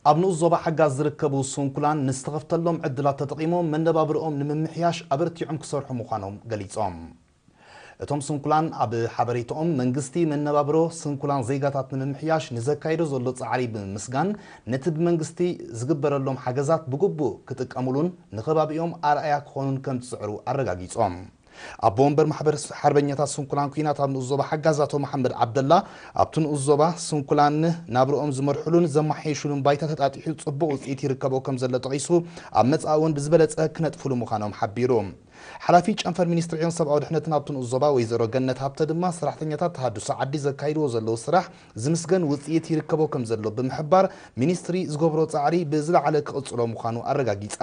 ኣብ ንኡስ ዞባ ሓጋዝ ዝርከቡ ስንኩላን ንዝተኸፍተሎም ዕድላት ተጠቒሞም መነባብርኦም ንምምሕያሽ ኣበርቲዖም ክሰርሑ ምዃኖም ገሊጾም። እቶም ስንኩላን ኣብ ሓበሬታኦም፣ መንግስቲ መነባብሮ ስንኩላን ዜጋታት ንምምሕያሽ ንዘካይዶ ዘሎ ጻዕሪ ብምምስጋን፣ ነቲ ብመንግስቲ ዝግበረሎም ሓገዛት ብግቡእ ክጥቀሙሉን ንከባቢኦም ኣርኣያ ክኾኑን ከም ዝጽዕሩ ኣረጋጊጾም። ኣቦ ወንበር ማሕበር ሓርበኛታት ስንኩላን ኲናት ኣብ ንኡስ ዞባ ሓጋዝ ኣቶ መሓመድ ዓብደላ፣ ኣብቲ ንኡስ ዞባ ስንኩላን ናብርኦም ዝመርሕሉን ዘመሓየሽሉን ባይታ ተጣጢሑ ጽቡቕ ውጽኢት ይርከቦ ከም ዘሎ ጠቒሱ፣ ኣብ መጻኢ እውን ብዝበለጸ ክነጥፍሉ ምዃኖም ሓቢሩ። ሓላፊ ጨንፈር ሚኒስትሪ ዕዮን ሰብኣዊ ድሕነትን ኣብቲ ንኡስ ዞባ ወይዘሮ ገነት ሃብተ ድማ፣ ሰራሕተኛታት ተሃድሶ ዓዲ ዘካይድዎ ዘለዉ ስራሕ ዝምስገን ውጽኢት ይርከቦ ከም ዘሎ ብምሕባር፣ ሚኒስትሪ ዝገብሮ ጻዕሪ ብዝለዓለ ክቕጽሎ ምዃኑ ኣረጋጊጻ።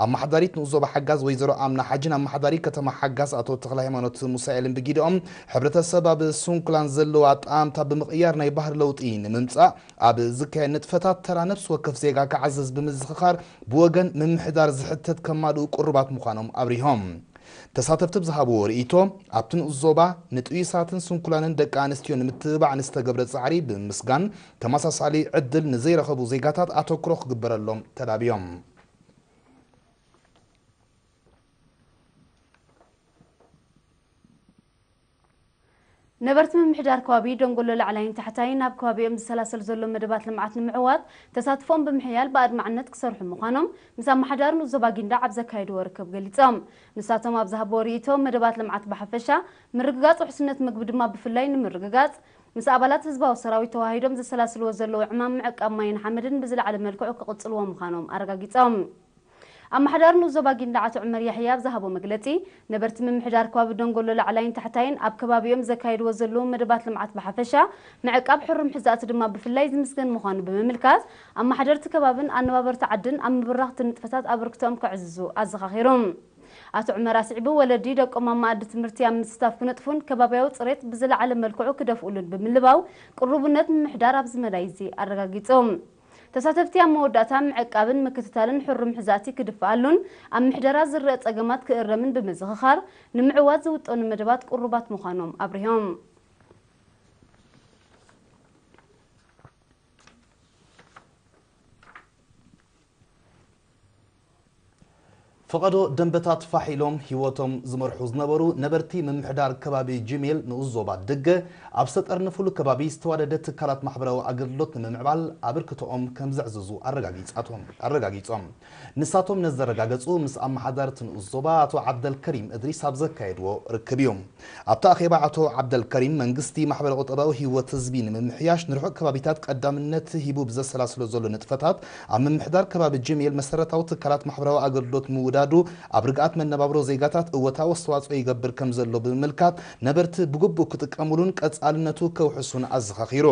ኣመሓዳሪት ንኡስ ዞባ ሓጋዝ ወይዘሮ ኣምና ሓጅን ኣመሓዳሪ ከተማ ሓጋዝ ኣቶ ተኽለ ሃይማኖት ሙሳኤልን ብጊደኦም፣ ሕብረተሰብ ኣብ ስንኩላን ዘለዎ ኣጠማምታ ብምቕያር ናይ ባህሪ ለውጢ ንምምጻእ ኣብ ዝካየድ ንጥፈታት ተራ ነፍሲ ወከፍ ዜጋ ክዓዘዝ ብምዝኽኻር፣ ብወገን ምምሕዳር ዝሕተት ከማልኡ ቅሩባት ምዃኖም ኣብሪሆም። ተሳተፍቲ ብዝሃብዎ ርእይቶ፣ ኣብቲ ንኡስ ዞባ ንጥዩሳትን ስንኩላንን ደቂ ኣንስትዮ ንምትብባዕ ንዝተገብረ ጻዕሪ ብምምስጋን፣ ተመሳሳሊ ዕድል ንዘይረኸቡ ዜጋታት ኣተኩሮ ክግበረሎም ተላብዮም። ነበርቲ ምምሕዳር ከባቢ ደንጎሎ ላዕላይን ታሕታይን ኣብ ከባቢኦም ዝሰላሰል ዘሎ መደባት ልምዓት ንምዕዋት ተሳትፎኦም ብምሕያል ብኣድማዕነት ክሰርሑ ምዃኖም ምስ ኣመሓዳሪ ንኡስ ዞባ ጊንዳዕ ኣብ ዘካየድዎ ርክብ ገሊጾም። ንሳቶም ኣብ ዝሃብዎ ርእይቶ፣ መደባት ልምዓት ብሓፈሻ፣ ምርግጋጽ ውሕስነት ምግቢ ድማ ብፍላይ ንምርግጋጽ፣ ምስ ኣባላት ህዝባዊ ሰራዊት ተዋሂዶም ዘሰላስልዎ ዘለዉ ዕማም ምዕቃብ ማይን ሓመድን ብዝለዓለ መልክዑ ክቕጽልዎ ምዃኖም ኣረጋጊጾም። ኣመሓዳሪ ንኡስ ዞባ ጊንዳዕ ኣቶ ዑመር ያሕያ ኣብ ዝሃቦ መግለጺ፣ ነበርቲ ምምሕዳር ከባቢ ደንጎሎ ላዕላይን ታሕታይን ኣብ ከባቢኦም ዘካይድዎ ዘለዉ መደባት ልምዓት ብሓፈሻ፣ ምዕቃብ ሕሩም ሕዛእቲ ድማ ብፍላይ ዝምስገን ምዃኑ ብምምልካት፣ ኣመሓደርቲ ከባብን ኣነባበርቲ ዓድን ኣብ ምብራኽ እቲ ንጥፈታት ኣበርክቶኦም ከዕዝዙ ኣዘኻኺሩ። ኣቶ ዑመር ኣስዒቡ፣ ወለዲ ደቆም ኣብ መኣዲ ትምህርቲ ኣብ ምስታፍ ክነጥፉን ከባብያዊ ጽሬት ብዝለዓለ መልክዑ ክደፍኡሉን ብምልባው፣ ቅሩብነት ምምሕዳር ኣብዚ መዳይ እዚ ኣረጋጊጹ። ተሳተፍቲ ኣብ መወዳእታ ምዕቃብን ምክትታልን ሕሩም ሕዛእቲ ክድፍኣሉን ኣብ ምሕደራ ዝረአ ጸገማት ክእረምን ብምዝኽኻር፣ ንምዕዋት ዝውጠኑ መደባት ቅሩባት ምዃኖም ኣብሪሆም። ፈቐዶ ደንበታት ፋሕ ኢሎም ህይወቶም ዝመርሑ ዝነበሩ ነበርቲ ምምሕዳር ከባቢ ጅሜል ንኡስ ዞባ ድገ ኣብ ዝተጠርነፍሉ ከባቢ ዝተዋደደ ትካላት ማሕበራዊ ኣገልግሎት ንምምዕባል ኣበርክቶኦም ከም ዘዕዝዙ ኣረጋጊጻቶም-፣ ኣረጋጊጾም። ንሳቶም ነዘረጋገጹ ምስ ኣመሓዳርቲ ንኡስ ዞባ ኣቶ ዓብደልከሪም እድሪስ ኣብ ዘካየድዎ ርክብ እዩ። ኣብቲ ኣኼባ ኣቶ ዓብደልከሪም፣ መንግስቲ ማሕበረ ቁጠባዊ ህይወት ህዝቢ ንምምሕያሽ ንርሑቕ ከባቢታት ቀዳምነት ሂቡ ብዘሰላስሎ ዘሎ ንጥፈታት፣ ኣብ ምምሕዳር ከባቢ ጅሜል መሰረታዊ ትካላት ማሕበራዊ ኣገልግሎት ምውዳዱ ኣብ ርግኣት መነባብሮ ዜጋታት እወታዊ ኣስተዋጽኦ ይገብር ከም ዘሎ ብምምልካት፣ ነበርቲ ብግቡእ ክጥቀሙሉን ቀጻልነቱ ከውሕሱን ኣዘኻኺሩ።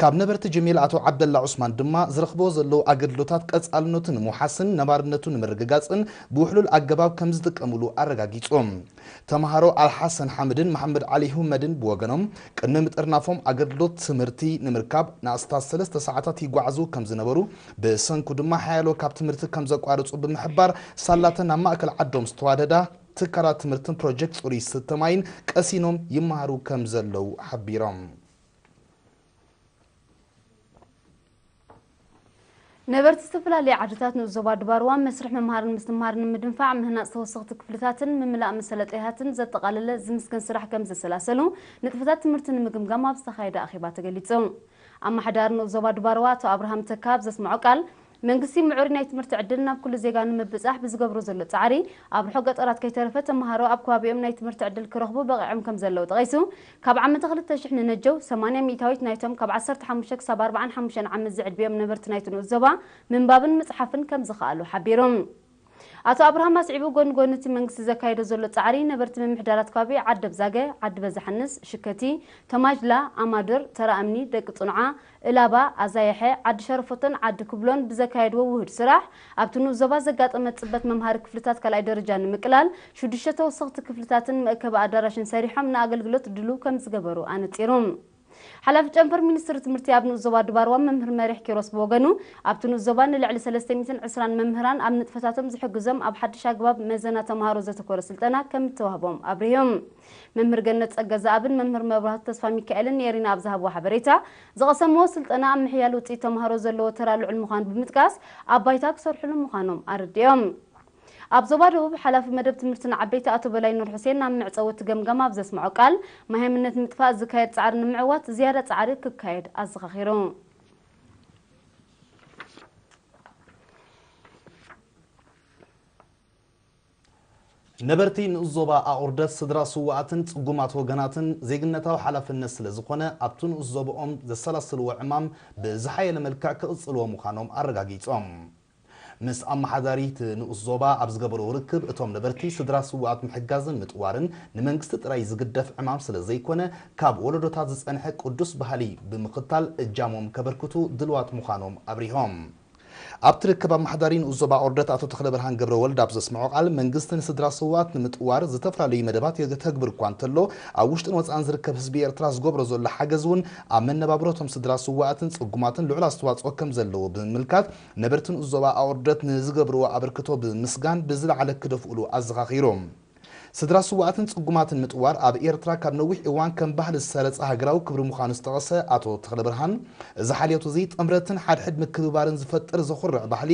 ካብ ነበርቲ ጅሜል ኣቶ ዓብደላ ዑስማን ድማ፣ ዝረኽብዎ ዘለዉ ኣገልግሎታት ቀጻልነቱ ንምውሓስን ነባርነቱ ንምርግጋጽን ብውሕሉል ኣገባብ ከም ዝጥቀሙሉ ኣረጋጊጹ። ተምሃሮ ኣልሓሰን ሓምድን መሓመድ ዓሊ ሁመድን ብወገኖም፣ ቅድሚ ምጥርናፎም ኣገልግሎት ትምህርቲ ንምርካብ ንኣስታት ሰለስተ ሰዓታት ይጓዓዙ ከም ዝነበሩ፣ ብሰንኩ ድማ ሓያሎ ካብ ትምህርቲ ከም ዘቋርጹ ብምሕባር፣ ሳላተን ኣብ ማእከል ዓዶም ዝተዋደዳ ትካላት ትምህርትን ፕሮጀክት ጽሩይ ዝስተ ማይን ቀሲኖም ይመሃሩ ከም ዘለዉ ሓቢሮም። ነበርቲ ዝተፈላለዩ ዓድታት ንኡስ ዞባ ድባርዋ መስርሕ ምምሃርን ምስትምሃርን ንምድንፋዕ ምህናፅ ተወሰኽቲ ክፍልታትን ምምላእ መሰለጠያታትን ዘጠቓለለ ዝምስገን ስራሕ ከም ዘሰላሰሉ ንጥፈታት ትምህርቲ ንምግምጋም ኣብ ዝተኻየደ ኣኼባ ተገሊጹ። ኣመሓዳሪ ንኡስ ዞባ ድባርዋ ኣቶ ኣብርሃም ተካ ኣብ ዘስምዖ ቃል፣ መንግስቲ ምዕሩይ ናይ ትምህርቲ ዕድል ናብ ኩሉ ዜጋ ንምብጻሕ ብዝገብሮ ዘሎ ጻዕሪ፣ ኣብ ርሑቕ ገጠራት ከይተረፈ ተምሃሮ ኣብ ከባቢኦም ናይ ትምህርቲ ዕድል ክረኽቡ በቒዖም ከም ዘለዉ ጠቒሱ፣ ካብ ዓመተ ክልተ ሽሕ ንነጀው፣ ሰማንያ ሚእታዊት ናይቶም ካብ ዓሰርተ ሓሙሽተ ክሳብ ኣርባዓን ሓሙሽተን ዓመት ዝዕድሚኦም ነበርቲ ናይቲ ንኡስ ዞባ ምንባብን ምጽሓፍን ከም ዝኸኣሉ ሓቢሩ። ኣቶ ኣብርሃም ኣስዒቡ፣ ጎኒ ጎኒ እቲ መንግስቲ ዘካይዶ ዘሎ ጻዕሪ፣ ነበርቲ ምምሕዳራት ከባቢ ዓዲ ኣብዛገ፣ ዓዲ በዛሓንስ፣ ሽከቲ፣ ተማጅላ፣ ኣማዱር፣ ተራ እምኒ፣ ደቂ ጽኑዓ፣ እላባ፣ ኣዛየሐ፣ ዓዲ ሸረፎቶን ዓዲ ክብሎን ብዘካየድዎ ውሁድ ስራሕ፣ ኣብቲ ንኡስ ዞባ ዘጋጠመ ጽበት መምሃሪ ክፍልታት ካልኣይ ደረጃ ንምቅላል፣ ሽዱሽተ ተወሰኽቲ ክፍልታትን መእከቢ ኣዳራሽን ሰሪሖም ንኣገልግሎት ድሉው ከም ዝገበሩ ኣነጺሩ። ሓላፊ ጨንፈር ሚኒስትሪ ትምህርቲ ኣብ ንኡስ ዞባ ድባርዋ መምህር መሪሕ ኪሮስ ብወገኑ፣ ኣብቲ ንኡስ ዞባ ንልዕሊ ሰለስተ ሚእትን ዕስራን መምህራን ኣብ ንጥፈታቶም ዝሕግዞም ኣብ ሓድሽ ኣግባብ መዘና ተምሃሮ ዘተኮረ ስልጠና ከም እተዋህቦም ኣብሪሆም። መምህር ገነት ጸገ ዘኣብን መምህር መብራህቱ ተስፋ ሚካኤልን ንኤሪና ኣብ ዝሃብዎ ሓበሬታ፣ ዝቐሰምዎ ስልጠና ኣብ ምሕያል ውጽኢት ተምሃሮ ዘለዎ ተራ ልዑል ምዃኑ ብምጥቃስ፣ ኣብ ባይታ ክሰርሕሉ ምዃኖም ኣረዲኦም። ኣብ ዞባ ደቡብ ሓላፊ መደብ ትምህርቲ ንዓበይቲ ኣቶ በላይ ኑር ሑሴን ናብ መዕጸዊ እቲ ገምጋም ኣብ ዘስምዖ ቃል፣ ማህይምነት ንምጥፋእ ዝካየድ ጻዕሪ ንምዕዋት ዝያዳ ጻዕሪ ክካየድ ኣዘኻኺሩ። ነበርቲ ንኡስ ዞባ ኣቑርደት ስድራ ስውኣትን ጽጉማት ወገናትን ዜግነታዊ ሓላፍነት ስለ ዝኾነ፣ ኣብቲ ንኡስ ዞባኦም ዘሰላስልዎ ዕማም ብዝሓየለ መልክዕ ክቕጽልዎ ምዃኖም ኣረጋጊጾም። ምስ ኣመሓዳሪ እቲ ንኡስ ዞባ ኣብ ዝገበርዎ ርክብ፣ እቶም ነበርቲ ስድራ ስውኣት ምሕጋዝን ምጥዋርን ንመንግስቲ ጥራይ ዝግደፍ ዕማም ስለ ዘይኮነ፣ ካብ ወለዶታት ዝጸንሐ ቅዱስ ባህሊ ብምኽታል እጃሞም ከበርክቱ ድልዋት ምዃኖም ኣብሪሆም። ኣብቲ ርክብ ኣመሓዳሪ ንኡስ ዞባ ኦርደት ኣቶ ተኽለብርሃን ገብረወልድ ኣብ ዘስምዖ ቃል፣ መንግስቲ ንስድራ ስውኣት ንምጥዋር ዝተፈላለዩ መደባት የተግብር እኳ እንተሎ፣ ኣብ ውሽጥን ወጻእን ዝርከብ ህዝቢ ኤርትራ ዝገብሮ ዘሎ ሓገዝ እውን ኣብ መነባብሮቶም ስድራ ስውኣትን ጽጉማትን ልዑል ኣስተዋጽኦ ከም ዘለዎ ብምምልካት፣ ነበርቲ ንኡስ ዞባ ኣኦርደት ንዝገብርዎ ኣበርክቶ ብምስጋን ብዝለዓለ ክደፍኡሉ ኣዘኻኺሩ። ስድራ ስውኣትን ጽጉማትን ምጥዋር ኣብ ኤርትራ ካብ ነዊሕ እዋን ከም ባህሊ ዝሰረጸ ሃገራዊ ክብሪ ምዃኑ ዝጠቐሰ ኣቶ ተኽለብርሃን፣ እዚ ሓልዮት እዚ ጥምረትን ሓድሕድ ምክብባርን ዝፈጥር ዘኹርዕ ባህሊ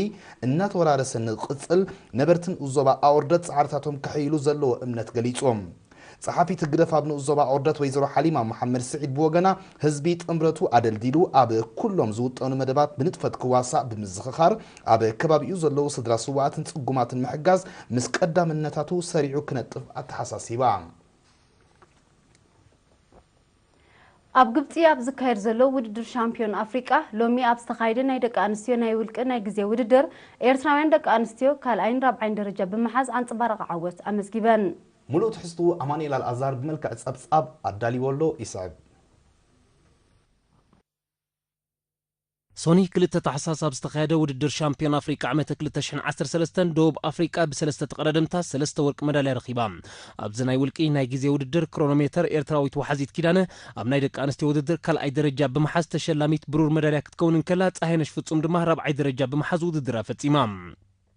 እናተወራረሰ ንክቕጽል ነበርቲ ንኡስ ዞባ ኣኦርደት ጻዕርታቶም ከሐይሉ ዘለዎ እምነት ገሊጹ። ጸሓፊት ህግደፍ ኣብ ንኡስ ዞባ ኦርደት ወይዘሮ ሓሊማ መሓመድ ስዒድ ብወገና፣ ህዝቢ ጥምረቱ ኣደልዲሉ ኣብ ኩሎም ዝውጠኑ መደባት ብንጥፈት ክዋሳእ ብምዝኽኻር፣ ኣብ ከባቢኡ ዘለዉ ስድራ ስውኣትን ጽጉማትን ምሕጋዝ ምስ ቀዳምነታቱ ሰሪዑ ክነጥፍ ኣተሓሳሲባ። ኣብ ግብጺ ኣብ ዝካየድ ዘሎ ውድድር ሻምፒዮን ኣፍሪቃ፣ ሎሚ ኣብ ዝተኻየደ ናይ ደቂ ኣንስትዮ ናይ ውልቂ ናይ ግዜ ውድድር፣ ኤርትራውያን ደቂ ኣንስትዮ ካልኣይን ራብዓይን ደረጃ ብምሓዝ ኣንጸባራቒ ዓወት ኣመዝጊበን። ሙሉእ ትሕዝትኡ ኣማኑኤል ኣልኣዛር ብመልክዕ ጸብጻብ ኣዳልይዎ ኣሎ፣ ይስዕብ። ሶኒ ክልተ ታሕሳስ ኣብ ዝተኻየደ ውድድር ሻምፒዮን ኣፍሪቃ ዓመተ ክልተ ሽሕን ዓሰርተ ሰለስተን ደቡብ ኣፍሪቃ ብሰለስተ ተቐዳደምታ ሰለስተ ወርቂ መዳልያ ረኺባ። ኣብዚ ናይ ውልቂ ናይ ግዜ ውድድር ክሮኖሜተር ኤርትራዊት ወሓዚት ኪዳነ ኣብ ናይ ደቂ ኣንስትዮ ውድድር ካልኣይ ደረጃ ብምሓዝ ተሸላሚት ብሩር መዳልያ ክትከውን እንከላ፣ ጸሃይነሽ ፍጹም ድማ ራብዓይ ደረጃ ብምሓዝ ውድድራ ፈጺማ።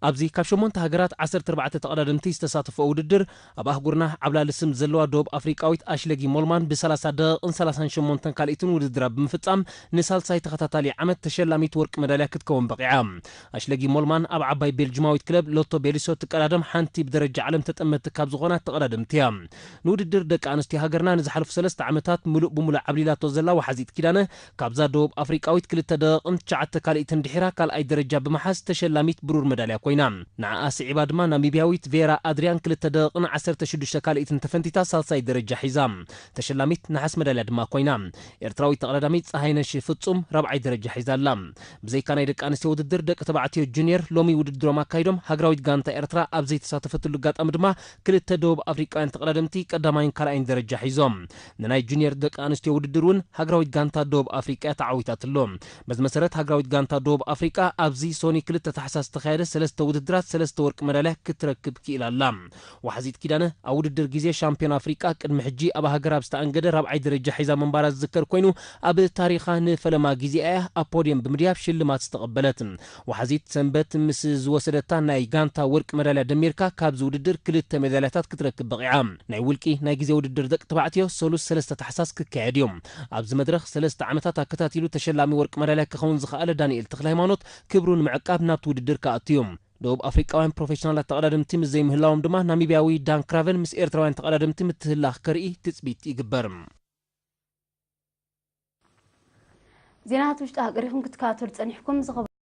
ኣብዚ ካብ ሸሞንተ ሃገራት ዓሰርተ ኣርባዕተ ተቐዳደምቲ ዝተሳተፎ ውድድር፣ ኣብ ኣህጉርና ዓብላሊ ስም ዘለዋ ደቡብ ኣፍሪቃዊት ኣሽለጊ ሞልማን ብሰላሳ ደቂቕን ሰላሳን ሸሞንተን ካልኢትን ውድድራ ብምፍጻም ንሳልሳይ ተኸታታሊ ዓመት ተሸላሚት ወርቂ መዳልያ ክትከውን በቒዓ። ኣሽለጊ ሞልማን ኣብ ዓባይ ቤልጅማዊት ክለብ ሎቶ ቤሊሶ ትቀዳደም ሓንቲ ብደረጃ ዓለም ተጠመቲ ካብ ዝኾና ተቐዳደምቲ እያ። ንውድድር ደቂ ኣንስትዮ ሃገርና ንዝሓለፉ ሰለስተ ዓመታት ምሉእ ብምሉእ ዓብሊላቶ ዘላ ወሓዚት ኪዳነ፣ ካብዛ ደቡብ ኣፍሪቃዊት ክልተ ደቂቕን ትሽዓተ ካልኢትን ድሒራ ካልኣይ ደረጃ ብምሓዝ ተሸላሚት ብሩር መዳልያ ኮይና። ንዓኣ ስዒባ ድማ ናሚብያዊት ቬራ ኣድርያን ክልተ ደቂቕን ዓሰርተ ሽዱሽተ ካልኢትን ተፈንቲታ ሳልሳይ ደረጃ ሒዛ። ተሸላሚት ነሓስ መዳልያ ድማ ኮይና። ኤርትራዊት ተቐዳዳሚት ጸሃይነሽ ፍጹም ራብዓይ ደረጃ ሒዛ ኣላ። ብዘይካ ናይ ደቂ ኣንስትዮ ውድድር፣ ደቂ ተባዕትዮ ጁኒየር ሎሚ ውድድሮም ኣካይዶም፣ ሃገራዊት ጋንታ ኤርትራ ኣብ ዘይተሳተፈትሉ ኣጋጣሚ ድማ ክልተ ደቡብ ኣፍሪቃውያን ተቐዳደምቲ ቀዳማይን ካልኣይን ደረጃ ሒዞም። ንናይ ጁኒየር ደቂ ኣንስትዮ ውድድር እውን ሃገራዊት ጋንታ ደቡብ ኣፍሪቃ እያ ተዓዊታትሎ። በዚ መሰረት፣ ሃገራዊት ጋንታ ደቡብ ኣፍሪቃ ኣብዚ ሶኒ ክልተ ታሕሳስ ዝተኻየደ ሰለስተ ውድድራት ሰለስተ ወርቂ መዳልያ ክትረክብ ክኢላ ኣላ። ወሓዚት ኪዳነ ኣብ ውድድር ግዜ ሻምፒዮን ኣፍሪቃ ቅድሚ ሕጂ ኣብ ሃገራ ኣብ ዝተኣንገደ ራብዓይ ደረጃ ሒዛ ምንባራ ዝዝከር ኮይኑ፣ ኣብ ታሪኻ ንፈለማ ግዜ እያ ኣብ ፖድየም ብምድያብ ሽልማት ዝተቐበለት። ወሓዚት ሰንበት ምስ ዝወሰደታ ናይ ጋንታ ወርቂ መዳልያ ደሚርካ፣ ካብዚ ውድድር ክልተ ሜዳልያታት ክትረክብ በቒዓ። ናይ ውልቂ ናይ ግዜ ውድድር ደቂ ተባዕትዮ ሰሉስ ሰለስተ ታሕሳስ ክካየድ እዩ። ኣብዚ መድረኽ ሰለስተ ዓመታት ኣከታቲሉ ተሸላሚ ወርቂ መዳልያ ክኸውን ዝኸኣለ ዳንኤል ተኽለሃይማኖት፣ ክብሩ ንምዕቃብ ናብቲ ውድድር ክኣቱ እዩ። ደቡብ ኣፍሪቃውያን ፕሮፌሽናላት ተቐዳደምቲ ምስ ዘይምህላዎም ድማ፣ ናሚብያዊ ዳን ክራቨን ምስ ኤርትራውያን ተቐዳደምቲ ምትህልላኽ ከርኢ ትጽቢት ይግበር። ዜናታት ውሽጢ ሃገር ኢኹም ክትከታተሉ ጸኒሕኩም። ዝኸበ